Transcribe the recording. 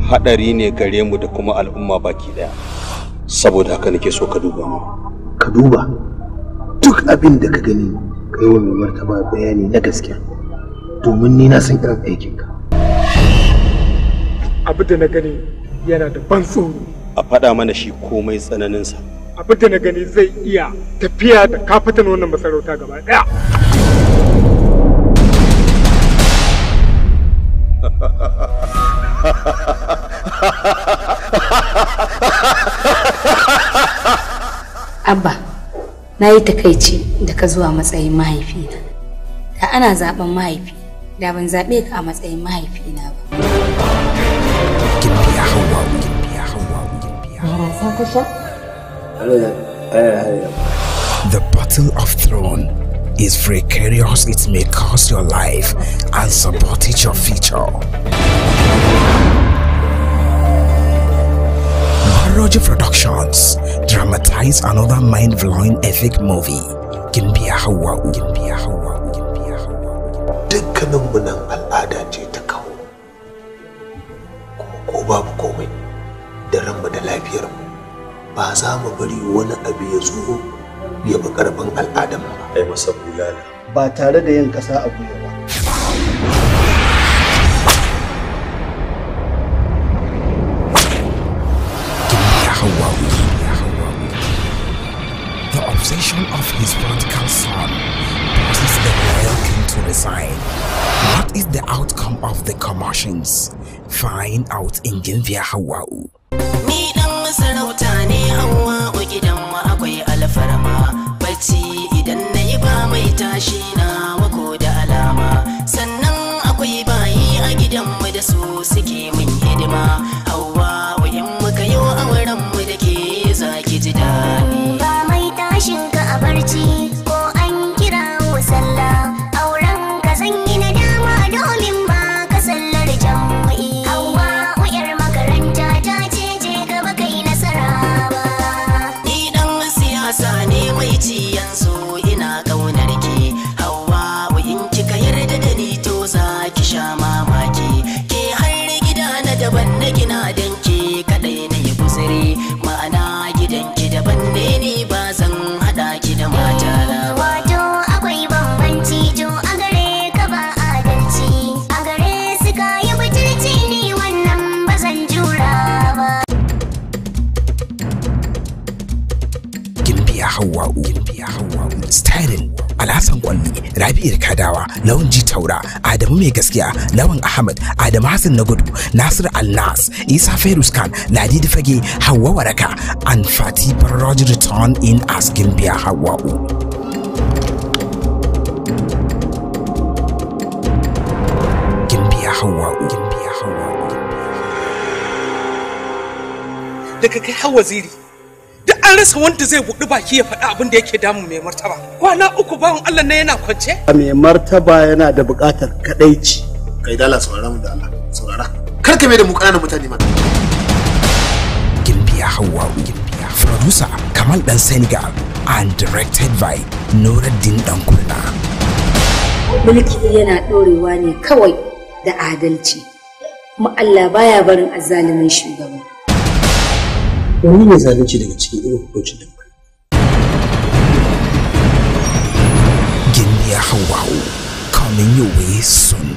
Haɗari ne gare mu da kuma al'umma baki ɗaya. Saboda haka nake so ka duba mu. Ka duba duk abin da ka gani ka yi wa mai martaba bayani na gaskiya, domin ni na san irin aikinka. Abu da na gani yana da ban tsoro. A faɗa mana shi komai tsananinsa. Abu da na gani zai iya tafiya da kafatan wannan masarauta gaba ɗaya. Abba, na yi takaici da ka zuwa matsayin mahaifina. Da ana zaben mahaifi, da ban zaɓe ka a matsayin mahaifina ba. Gimbiya Hauwa, Gimbiya Hauwa, Gimbiya. Barasa ka sha? The battle of throne is precarious. It may cost your life and sabotage your future. Roger Productions dramatize another mind-blowing epic movie. Gimbiya Hauwa, Gimbiya Hauwa, Gimbiya Hauwa. Dukkaninmu nan al'ada ce ta kawo, kuma ko babu komai da ranmu da lafiyarmu ba za mu bari wani abu ya zo ya bi karfin al'adarmu ba. Ai masa bulala. Ba tare da yin ƙasa a gwiwa ba. Gimbiya Hauwa, Gimbiya Hauwa. The obsession of his prodigal son forces the royal king to resign. What is the outcome of the commotions? Find out in Gimbiya Hauwa. Ni dan masarauta ne Hauwa, gidan mu akwai alfarma. Bacci idan na yi ba mai tashi na wako da alama. Sannan akwai bayi a gidanmu da su suke min hidima. Hauwa in muka yi auren mu da ke za ki ji daɗi. Ba mai tashin ka a barci ko an kira sallah. Auren ka zan yi na dama domin ba ka sallar jam'i. Hauwa yar makaranta ta ce je gaba kai nasara ba. Ni dan siyasa ne mai ci yanzu ina ƙaunar ki. Hauwa in kika yarda da ni to za ki sha mamaki. Ke har gida na daban na gina dan ke kadai na yi guzuri. Ma'ana gidanki daban ne ni ba zan haɗa ki da mata na ba. Wato akwai bambanci to a gare ka ba adalci. A gare su ka yi butulci ni wannan ba zan jura ba. Gimbiya Hauwa, Gimbiya Hauwa. Starring Alhassan Kwalli, Rabi'u Kadawa, Lawan Ji Taura, Adamu Mai Gaskiya, Lawan Ahmad, Adamu Hassan Nagudu, Nasir Alnas, Isa Fairuz Khan, Ladidi Fage, Hauwa Waraka, and Fati Barroji return in as Gimbiya Hauwa. Gimbiya Hauwa, Gimbiya Hauwa, Gimbiya Hauwa. Daga kai har waziri duk an rasa wanda zai buɗi baki ya faɗi abin da yake damun mai martaba. Kwana uku bawan Allah na yana kwance. Mai martaba yana da buƙatar kaɗaici. Kai dala saurara mu da Allah, saurara. Kar ka mai da mu ƙananan mutane mana. Gimbiya Hauwa, Gimbiya. Producer Kamal Dan Senegal and directed by Nuruddin Dankurna. Mulki yana ɗorewa ne kawai da adalci. Kuma Allah baya barin azzalumin shugaba. Wani ne zalunci daga cikin irin hukuncin da muka yi? Gimbiya Hauwa, coming your way soon.